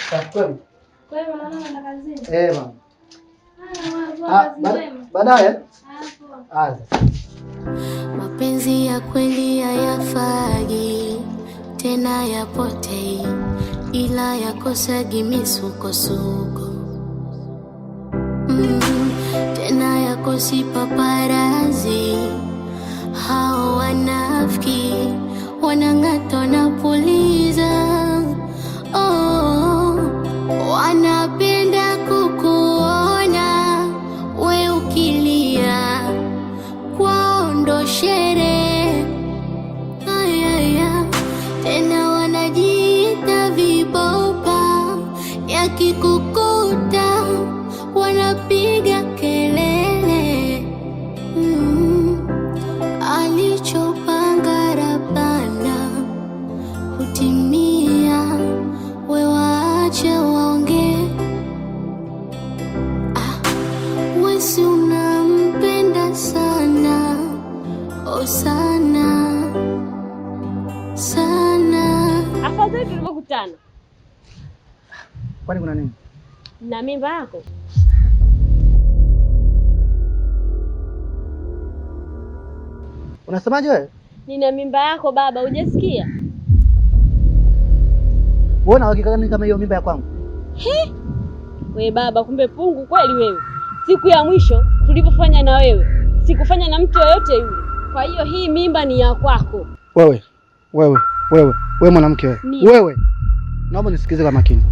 Kweli. Kwema naona unaenda kazini. Eh, mama. Haya, poa, kazi njema. Baadaye. Ah, poa. Ah. Mapenzi ya kweli hayafagi tena yapotei, ila yakosagi misukosuko. Tena yakosi paparazi, hao wanafiki wanang'ata wanapuliza. Oh, wanapenda kukuona we ukilia kwao ndo sherehe. Ayaya, tena wanajiita vibopa, yakikukuta wanapiga kelele. Alichopanga Rabana hutimia, we waache waongee. Ah, we si unampenda sana, oh sana sana. Afadhali tulivyokutana. Kwani kuna nini? Na mimba yako. Unasemaje wewe? Nina mimba yako baba, hujasikia? Wewe una uhakika gani kama hiyo mimba ya kwangu? We baba, kumbe pungu kweli wewe. Siku ya mwisho tulivyofanya na wewe, sikufanya na mtu yoyote yule. Kwa hiyo hii mimba ni ya kwako. Wewe, wewe, wewe, wewe mwanamke wewe. Nini? Wewe. Naomba nisikilize kwa makini.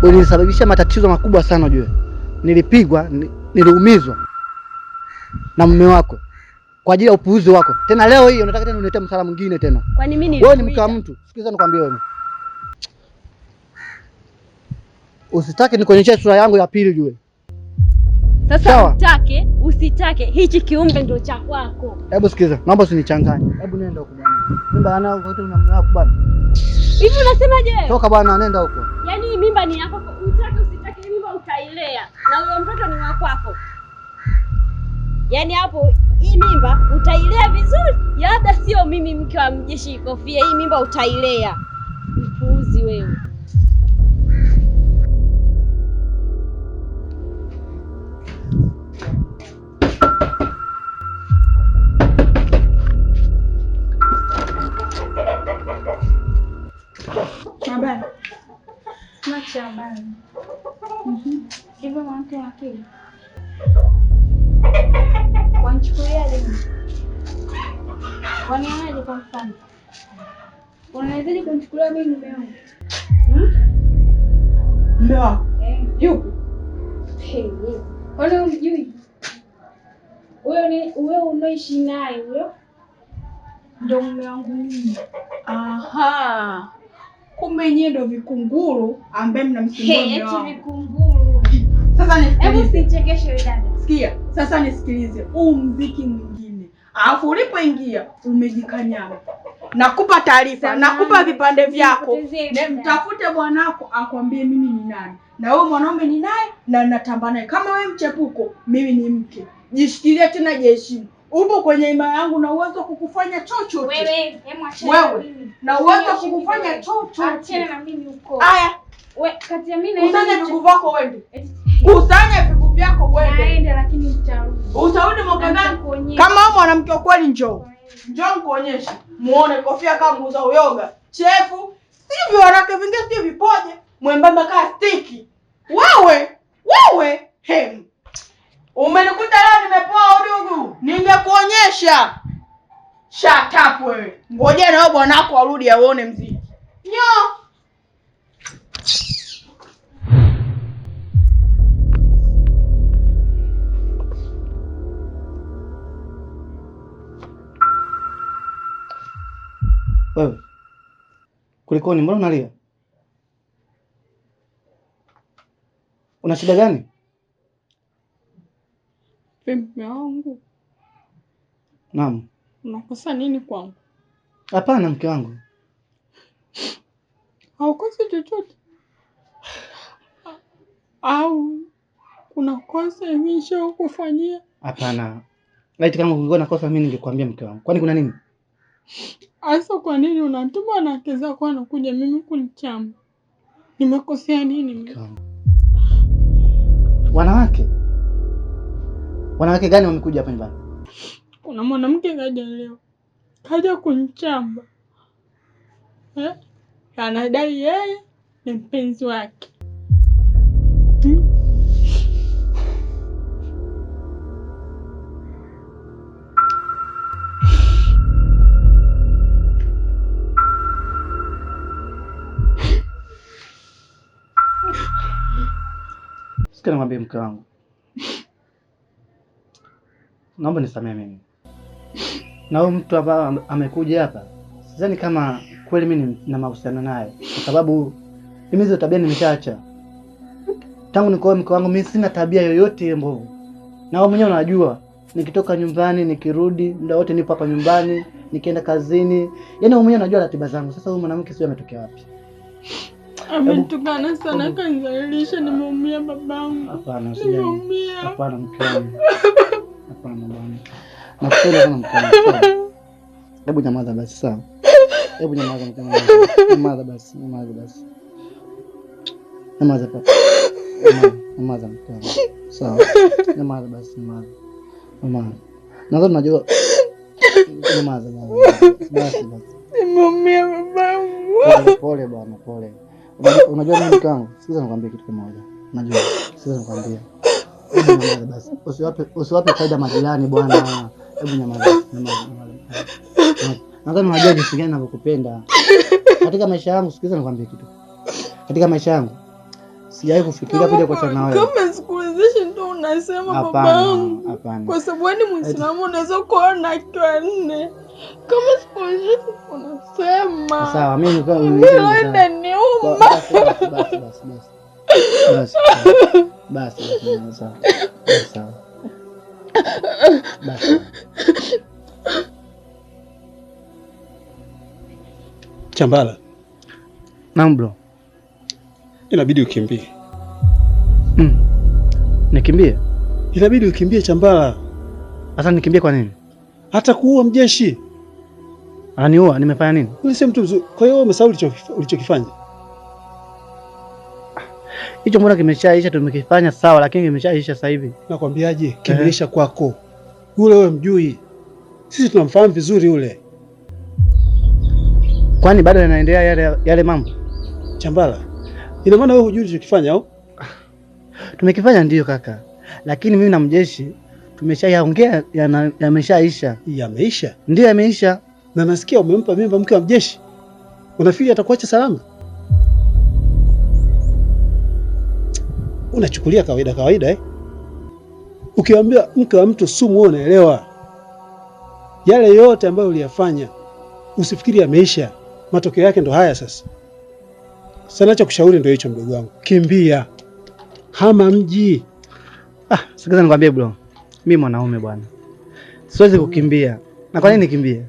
Ulinisababisha matatizo makubwa sana ujue. Nilipigwa, niliumizwa na mume wako kwa ajili ya upuuzi wako. Tena leo hii unataka tena uniletee msala mwingine tena. Kwani mimi Wewe ni mke wa nilikuita? mtu. Sikiliza nikwambie wewe. Usitake nikuonyeshe sura yangu ya pili ujue. Sasa Sawa. utake, usitake, hichi kiumbe ndio cha kwako. Hebu sikiliza, naomba usinichanganye. Hebu nenda huko bwana. Mimba ana wote una mume wako bwana. Hivi unasemaje wewe? Toka bwana, nenda huko. Yaani hii mimba ni yako, utake usitake, hii mimba utailea na huyo mtoto ni wa kwako. Yaani hapo hii mimba utailea vizuri, labda sio mimi mke wa mjeshi kofia, hii mimba utailea. Mpuuzi wewe. Habari. Sina cha habari. Hivyo mwanamke una akili? Wanichukuliaje mimi? Wanionaje kwa mfano? Unawezaje kunichukulia mimi mume wangu? Mume wako Eh. yupi? Hey, kwani humjui? Huyo ni huyo unaoishi naye huyo ndio mume wangu mimi. Aha, kumbe nyie ndo vikunguru ambaye mnamsumbua Hey, mume eti wangu. vikunguru. Sasa Hebu nisikilize, usichekeshe wewe dada. sikia, sasa nisikilize, huu mziki mwingine, alafu ulipoingia umejikanyaga. Nakupa taarifa, Samahani, nakupa vipande vyako, usinipotezee Ne- muda. mtafute bwanako akwambie mimi ni nani, na wewe mwanaume ni naye na natamba naye. Kama wewe mchepuko, mimi ni mke. Jishikilie tena, jiheshimu. Upo kwenye ima yangu na uwezo wa kukufanya chochote. Wewe, hebu achana na Wewe mimi. na uwezo wa Usinyoshe kukufanya kidole. chochote. Achana na mimi huko. Aya, We, kati ya mimi na yeye kusanya ni viguu vyako uende, Eti- kusanya viguu vyako uende. Naenda lakini nitarudi. Utarudi mwaka Na gani? nitakuonyesha. Kama wewe mwanamke wa kweli, njoo njoo nikuonyeshe, muone kofia kama muuza uyoga chefu, sivyo wanawake vingine sio vipoje, mwembamba kaa stiki. Wewe wewe, hem, umenikuta leo nimepoa udugu, ningekuonyesha. Shut up wewe, ngojea na wewe bwanako arudi auone mziki. Nyo. Wewe. Kulikoni? Mbona unalia? Una shida gani? Mume wangu, Naam. unakosa nini kwangu? Hapana mke wangu. Haukosi chochote au kuna kosa imeshakufanyia? Hapana. Laiti kama ungekuwa na kosa mimi ningekuambia mke wangu. Kwani kuna nini? Hasa kwa nini unatuma wanawake zako wanakuja mimi kunichamba? Nimekosea nini mimi? Wanawake? Wanawake gani wamekuja hapa nyumbani? Kuna mwanamke kaja leo. Kaja kunichamba. Anadai yeye ni mpenzi wake. Sikia nikwambie mke wangu. Naomba nisamehe mimi. Na huyu mtu hapa amekuja hapa, sidhani kama kweli mimi nina mahusiano naye, kwa sababu mimi hizo tabia nimeshaacha. Tangu nikoe mke wangu mimi sina tabia yoyote ile mbovu. Na wewe mwenyewe unajua, nikitoka nyumbani nikirudi muda wote nipo hapa nyumbani, nikienda kazini. Yaani wewe mwenyewe unajua ratiba zangu. Sasa huyu mwanamke sio ametokea wapi? Ametukana sana, kanizalilisha, nimeumia babangu. Hapana, usijali. Nimeumia. Hapana mke wangu. Hapana bwana. Nakupenda sana mke wangu. Hebu nyamaza basi sawa. Hebu nyamaza mke wangu. Nyamaza basi, nyamaza basi. Nyamaza papa. Nyamaza mke wangu. Sawa. Nyamaza basi, nyamaza. Nyamaza. Nadhani unajua. Nyamaza basi. Basi basi. Nimeumia babangu. Pole pole bwana, pole. Unajua mimi mke wangu, sikiza nikwambie kitu kimoja. Unajua, sikiza nikwambie. Hebu nyamaza basi. Usiwape faida majirani bwana. Hebu nyamaza, nyamaza, nyamaza. Nadhani unajua jinsi gani ninavyokupenda. Katika maisha yangu, sikiza nikwambie kitu. Katika maisha yangu sijawahi kufikiria kuja kuachana na wewe. Kama sikuwezeshi ndio unasema babangu. Hapana. Kwa sababu wewe ni Muislamu unaweza kuona akiwa nne. Kama sikuwezeshi unasema. Sawa, mimi nilikuwa inaniuma. Basi basi basi basi. Basi. Basi sawa. Sawa. Basi. Chambala. Naam bro. Inabidi ukimbie. Nikimbie? Inabidi ukimbie Chambala. Sasa nikimbie kwa nini? Hata kuua mjeshi. Ananiua, nimefanya nini? Wewe si mtu mzuri. Kwa hiyo umesahau ulichokifanya? Hicho mbona kimeshaisha, tumekifanya sawa, lakini kimeshaisha sasa hivi. Nakwambiaje? Kimeisha kwako. Yule wewe mjui. Sisi tunamfahamu vizuri yule. Kwani bado yanaendelea yale mambo? Chambala, ina maana wewe hujui ulichokifanya au? Tumekifanya ndiyo kaka. Lakini mimi na mjeshi tumeshayaongea, yameshaisha. Yameisha? Ndiyo yameisha. Na nasikia umempa mimba mke wa mjeshi. Unafikiri atakuacha salama? Unachukulia kawaida kawaida eh? Ukiambia mke wa mtu sumu wewe unaelewa. Yale yote ambayo uliyafanya usifikiri yameisha. Matokeo yake ndo haya sasa. Sasa nachokushauri ndio hicho mdogo wangu. Kimbia. Hama mji. Sikiza nikwambie bro. Mimi mwanaume bwana. Siwezi kukimbia. Na kwa nini nikimbie?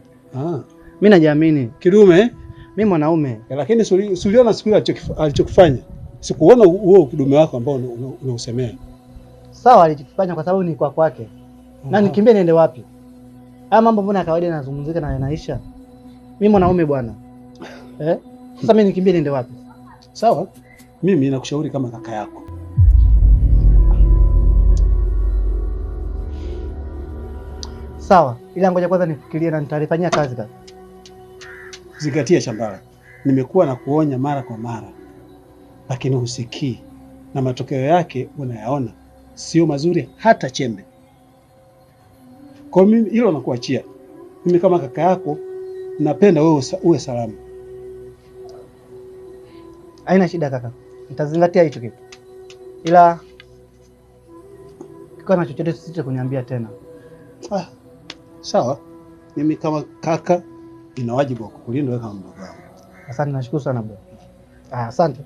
Mimi najiamini. Kidume eh? Mimi mwanaume. Lakini suliona siku ile alichokifanya. Sikuona huo kidume wako ambao unausemea. Sawa alichokifanya kwa sababu ni kwa kwake. Na nikimbie niende wapi? Haya mambo mbona kawaida yanazungumzika na yanaisha. Mimi mwanaume bwana. Sasa mimi nikimbie niende wapi? Sawa. Mimi nakushauri kama kaka yako. Sawa, ila ngoja kwanza nifikirie na nitalifanyia kazi kaka. Zingatia Chambala. Nimekuwa na kuonya mara kwa mara. Lakini husikii. Na matokeo yake unayaona sio mazuri hata chembe. Kwa mimi hilo nakuachia. Mimi kama kaka yako napenda wewe uwe salama. Haina shida kaka. Nitazingatia hicho kitu. Ila kikiwa na chochote usisite kuniambia tena. Sawa. Mimi kama kaka nina wajibu wa kukulinda wewe kama mdogo wangu. Asante, nashukuru sana bro. Asante.